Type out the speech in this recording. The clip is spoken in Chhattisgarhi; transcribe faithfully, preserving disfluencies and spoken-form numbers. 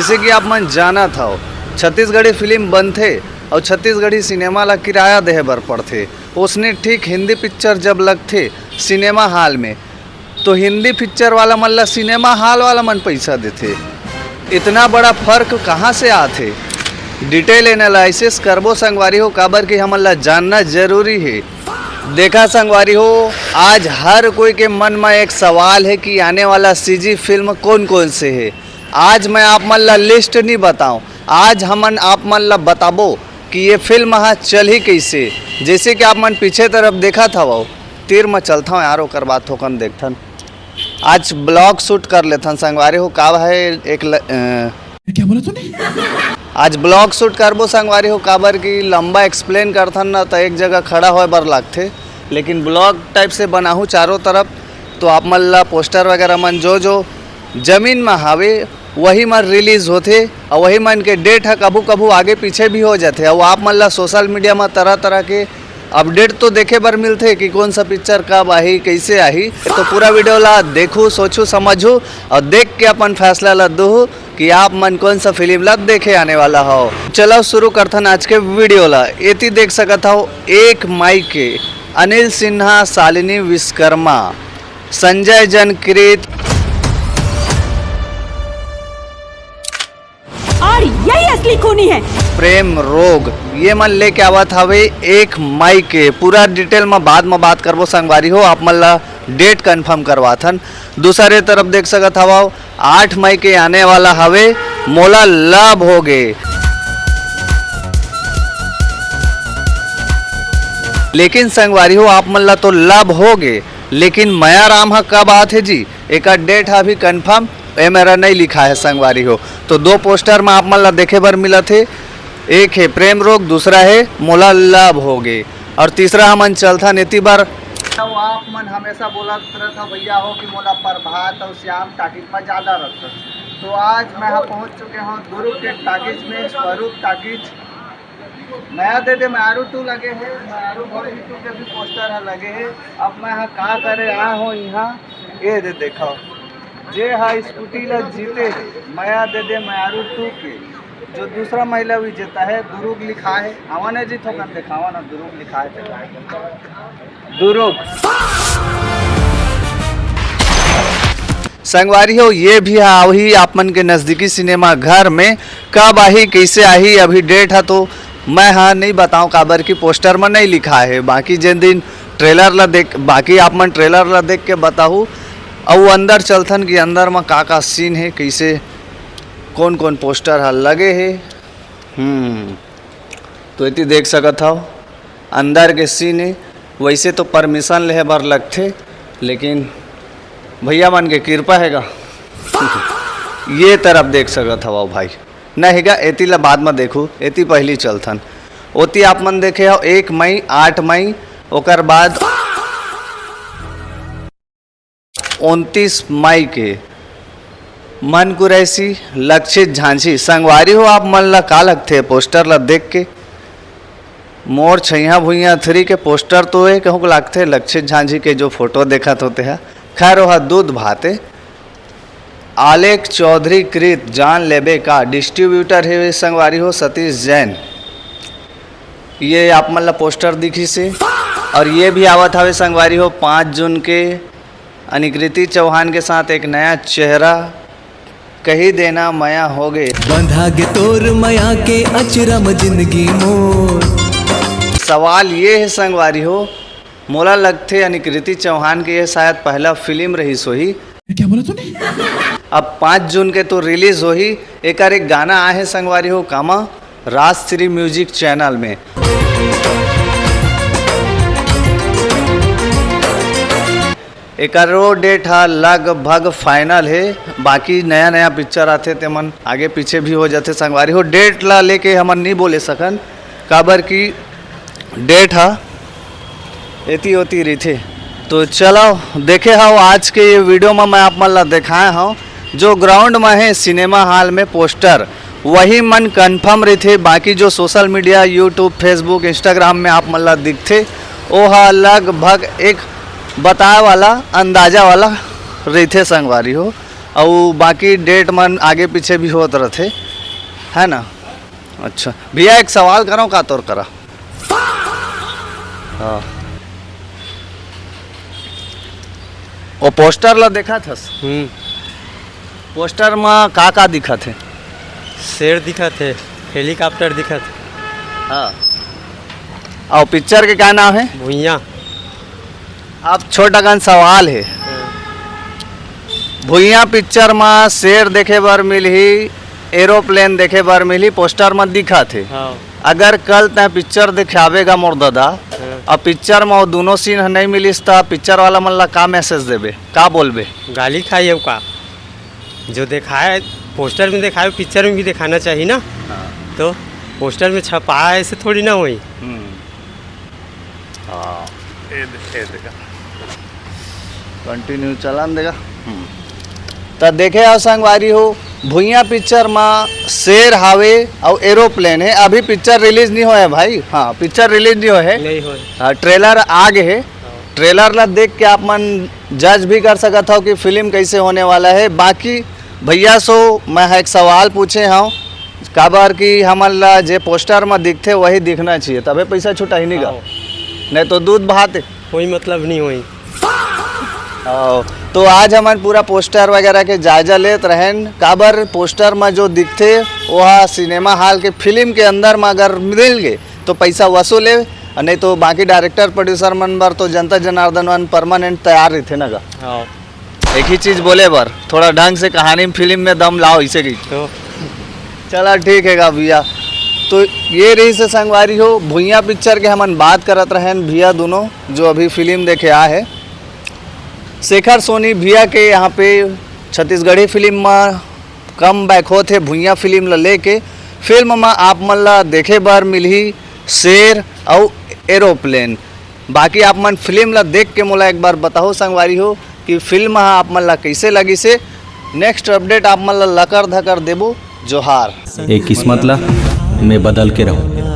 जैसे कि आप मन जानत हव, छत्तीसगढ़ी फिल्म बनथे अउ छत्तीसगढ़ी सिनेमा ला किराया देहे बर पड़थे। ओसने ठीक हिंदी पिक्चर जब लगथे सिनेमा हॉल में, तो हिंदी पिक्चर वाला मन ला सिनेमा हॉल वाला मन पैसा देथे। इतना बड़ा फर्क कहाँ से आथे? डिटेल एनालिसिस करबो संगवारी हो, काबर कि हमन ला जानना जरूरी हे। देखा संगवारी हो, आज हर कोई के मन में एक सवाल हे कि आने वाला सीजी फिल्म कौन कौन से हे। आज मैं आप मन ला लिस्ट नहीं बताऊं, आज हमन आप मन ला बताबो कि ये फिल्म ह चलही कैसे। जैसे कि आप मन पीछे तरफ देखत हवव, तीर म चलथव यार, ओकर बाद थोकन देखथन। आज ब्लॉग शूट कर लेथन संगवारी हो, का है एक ल, अ, क्या बोला तूने? आज ब्लॉग शूट करबो संगवारी हो, काबर कि लंबा एक्सप्लेन करथन ना, त एक जगह खड़ा होए बर लागथे। लेकिन ब्लॉग टाइप से बनाहूँ चारों तरफ, तो आप मन ला पोस्टर वगैरह मन जो जो जमीन में हावे, वही मन रिलीज होथे, और वही मन के डेट ह कभू कभू आगे पीछे भी हो जाथे। और आप मन ला सोशल मीडिया में तरह तरह के अपडेट तो देखे बर मिलथे कि कौन सा पिक्चर कब आही, कैसे आही। तो पूरा वीडियो ला देखू, सोचू, समझू और देख के अपन फैसला ला दूहू कि आप मन कौन सा फिल्म ला देखे आने वाला हो। चलो शुरू करथन आज के वीडियो ला। एती देख सकत हो एक मई के अनिल सिन्हा, शालिनी विश्वकर्मा, संजय जन कृत और यही असली खूनी है। प्रेम रोग ये मन लेके आवत हवे एक मई के। पूरा डिटेल में बाद में बात करबो संगवारी हो, आप मन ला डेट कंफर्म करवाथन। दूसरे तरफ देख सकत हवव आठ मई के आने वाला हवे मोला लव होगे। लेकिन संगवारी हो, आप मन ला तो लव होगे, लेकिन मया राम ह कब आत हे जी, एकर डेट ह अभी कंफर्म ए मेरा नहीं लिखा है संगवारी हो। तो दो पोस्टर में आप मन ला देखे बर मिलत हे, एक हे प्रेम रोग, दूसरा हे मोला लव होगे, और तीसरा हमन चलथन एती बर। तो आप मन हमेशा बोलत रहत हो भैया हो कि मोला प्रभात और श्याम टाकिज में ज्यादा रखत, तो आज मैं यहाँ पहुँच चुके हूँ दुर्ग के टाकिज में, स्वरूप टाकिज। मया दे दे मयारू टू लगे हे, मयारू भौजी टू के भी पोस्टर ह लगे हे। अब मैं ह का करे आए हो यहाँ, ये दे देखो, जे हा स्कूटी ला जीते हे, मया दे दे मयारू टू के, जो दूसरा महिला विजेता है, दुरुग लिखा है। आवा ना जी, थोकन देखावा ना, दुरुग लिखा है, दुरुग। संगवारी हो, ये भी हा आवही आप मन के नजदीकी सिनेमा घर में। कब आही, कैसे आही, अभी डेट हा तो मैं हा नहीं बताऊं, काबर की पोस्टर में नहीं लिखा है। बाकी जिन दिन ट्रेलर ला देख, बाकी आप मन ट्रेलर ला देख के बताहू। अउ अंदर चलथन कि अंदर में का का सीन है, कैसे कौन कौन पोस्टर हा लगे है। हम्म, तो एती देख सकत हव अंदर के सीन है। वैसे तो परमिशन लेहे बर लगथे, लेकिन भैया मन के कृपा हेगा। ये तरफ देख सकत हव भाई, नहीं हेगा, एती ला बाद में देखू, एती पहली चलथन। ओती आप मन देखे हो एक मई, आठ मई, ओकर बाद उनतीस मई के मन कुरैशी, लक्षित झांझी। संगवारी हो, आप मन ला का लगथे पोस्टर ला देख के? मोर छैया भुइया थ्री के पोस्टर तो ए कहूँ के लागथे, लक्षित झांझी के जो फोटो देखत होते हैं। खैर, ओह दूध भाते। आलेख चौधरी कृत जान लेबे का, डिस्ट्रीब्यूटर हे संगवारी हो सतीश जैन। ये आप मन ला पोस्टर दिखी से, और ये भी आवत हवे संगवारी हो पाँच जून के अनिकृति चौहान के साथ एक नया चेहरा। कही देना मया होगे। बंधा गे तोर मया के अचरा म जिंदगी मोर। सवाल ये है संगवारी हो, मोला लगथे अनिकृति चौहान के ये शायद पहला फिल्म रहीस होही। क्या बोला तूने? अब पाँच जून के तो रिलीज होही, एकर एक गाना आहे संगवारी हो, कामा राजश्री म्यूजिक चैनल में। एकरो डेट हा लगभग फाइनल हे, बाकी नया नया पिक्चर आथे तेमन आगे पीछे भी हो जाथे संगवारी हो। डेट ला लेके हमन नहीं बोले सकन, काबर कि डेट हा एती ओती रहिथे। तो चलो देखे हव आज के ये वीडियो में मैं आप मन ला देखाए हव जो ग्राउंड में है सिनेमा हॉल में पोस्टर, वही मन कन्फर्म रहिथे। बाकी जो social media, YouTube, Facebook, Instagram में आप मन ला दिखथे, ओह लगभग एक बताए वाला, अंदाजा वाला रहिथे संगवारी हो। अउ बाकी डेट मन आगे पीछे भी होत रथे, है ना? अच्छा भैया, एक सवाल करो का तोर करा? हाँ। वो पोस्टर ला देखत हस? हम्म। पोस्टर म का का दिखत हे? शेर दिखत हे, हेलीकॉप्टर दिखत हे। हाँ। अउ पिक्चर के का नाम हे? भुइयां। अब छोटा कन सवाल हे। हाँ। भुइयां पिक्चर म शेर देखे बर मिलही, एरोप्लेन देखे बर मिलही, पोस्टर म दिखत हे। हाँ। अगर कल तैं पिक्चर देखाबे गा मोर ददा, हाँ। अब पिक्चर म वो दोनों सीन ह नहीं मिलिस, त पिक्चर वाला मन ला का मैसेज देबे, का बोलबे? गाली खाई अउ का? जो देखाए, पोस्टर में देखाए, पिक्चर में भी दिखाना चाहिए ना। हाँ। तो पोस्टर में छपा है, ऐसे थोड़ी ना होई। हम्म। हाँ, ये दे-, ये देखा। कंटिन्यू चलन देगा। हम्म। त देखे हव संगवारी हो, भुइयां पिक्चर म शेर हावे अउ एरोप्लेन हे। अभी पिक्चर रिलीज नहीं होए हे भाई। हाँ, पिक्चर रिलीज नहीं होए हे। नहीं होए। हाँ, ट्रेलर आ गे हे। हाँ। ट्रेलर ला देख के आप मन जज भी कर सकत हव कि फिल्म कैसे होने वाला हे। बाकी भैया सो मैं ह एक सवाल पूछे हव, काबर कि हमन ला जे पोस्टर म दिखथे वही दिखना चाहिए, तभे पैसा छुटाही नहीं गा। हाँ। नहीं तो दूध भात। कोई मतलब नहीं होई। हाँ, तो आज हमन पूरा पोस्टर वगैरह के जायजा लेत रहेन, काबर पोस्टर म जो दिखथे, ओहा सिनेमा हॉल के फिल्म के अंदर म अगर मिल गे, तो पैसा वसूल हे, अउ नहीं तो बाकी डायरेक्टर प्रोड्यूसर मन बर तो जनता जनार्दन मन परमानेंट तैयार रहिथे ना गा। हाँ। एक ही चीज बोले बर, थोड़ा ढंग से कहानी में, फिल्म में दम लाओ, इसे की। तो चला, ठीक हे गा भैया। तो ये रहिस हे संगवारी हो, भुइयां पिक्चर के हमन बात करत रहेन भैया दोनों, जो अभी फिल्म देखे आए हे। शेखर सोनी भैया के यहाँ पे छत्तीसगढ़ी फिल्म म कम बैक होत हे भुइयां फिल्म ल लेके। फिल्म म आप मन ल देखे बर मिलही शेर अउ एरोप्लेन। बाकी आप मन फिल्म ल देख के मोला एक बार बताओ संगवारी हो कि फिल्म ह आप मन ल कैसे लगिस हे। नेक्स्ट अपडेट आप मन ल लकर धकर देबो। जोहार। ए किस्मत ला मैं बदल के रहूं।